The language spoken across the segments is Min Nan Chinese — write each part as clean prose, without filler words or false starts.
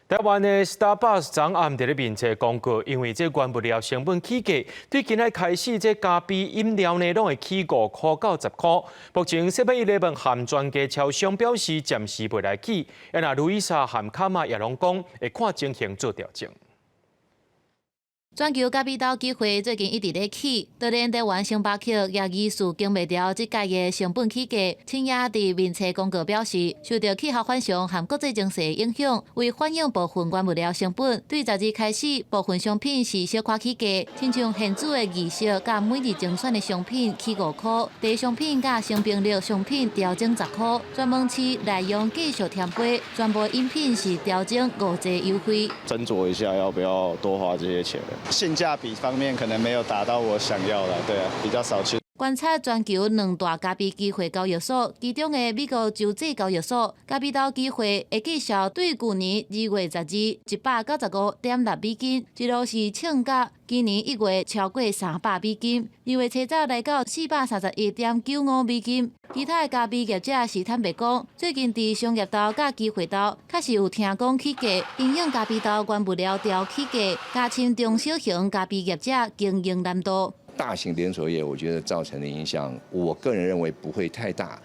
台灣的 Starbucks 昨暗佇咧面冊公告，因為這原物料成本起價，對今仔開始這咖啡飲料呢，攏會起5塊到10塊。目前 7-Eleven 和全家超商表示暫時袂來起，啊若路易莎和卡瑪也攏講會看情形做調整。全球咖啡豆期貨最近一直咧起，當然台灣星巴克也疑似經袂牢這屆的成本起價。深夜佇面冊公告表示，受著氣候反常和國際情勢影響，為反映部分原物料成本，對12開始部分商品是小可起價，親像現煮的意式佮每日精選的商品起5塊，茶商品佮星冰樂商品調整10塊，全門市內用繼續添杯，全部飲品是調整5折優惠。斟酌一下要不要多花這些錢。性價比方面可能沒有達到我想要的，對啊，比較少去。觀察全球兩大咖啡期貨交易所，其中的美國州際交易所咖啡豆期貨的價數對舊年2月12195.6美金，一路是衝到今年1月超過300美金，2月初十來到431.95美金。其他的咖啡業者是坦白講，最近佇商業豆佮期貨豆確實有聽講起價，因應咖啡豆原物料調起價，加深中小型咖啡業者經營難度。大型連鎖業，我覺得造成的影響，我個人認為不會太大。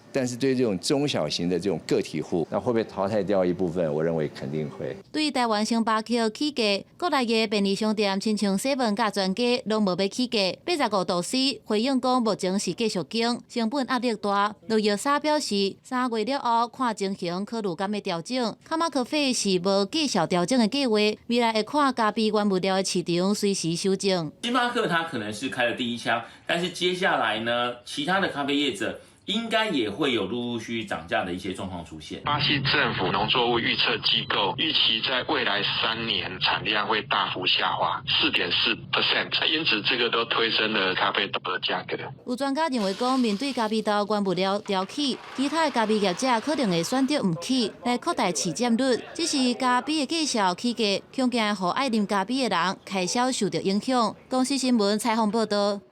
但是對這種中小型的這種個體戶，那會不會淘汰掉一部分？我認為肯定會。對台灣星巴克起價，國內的便利商店親像 seven 佮全家攏無欲起價。85度C 回應講，目前是繼續經成本壓力大。路易莎表示，3月了後看情形考慮敢欲調整。卡瑪咖啡是無繼續調整的計劃，未來會看咖啡原物料的市場隨時修正。星巴克它可能是開了第一槍，但是接下來呢，其他的咖啡業者應該也會有陸陸續續漲價的一些狀況出現。巴西政府農作物預測機構預期在未來3年產量會大幅下滑4.4%，因此這個都推升了咖啡豆的價格。有專家認為講，面對咖啡豆原物料調起，其他的咖啡業者可能會選擇毋起來擴大市佔率。只是咖啡的價數起價，恐驚予愛啉咖啡的人開銷受著影響。公視新聞採訪報導。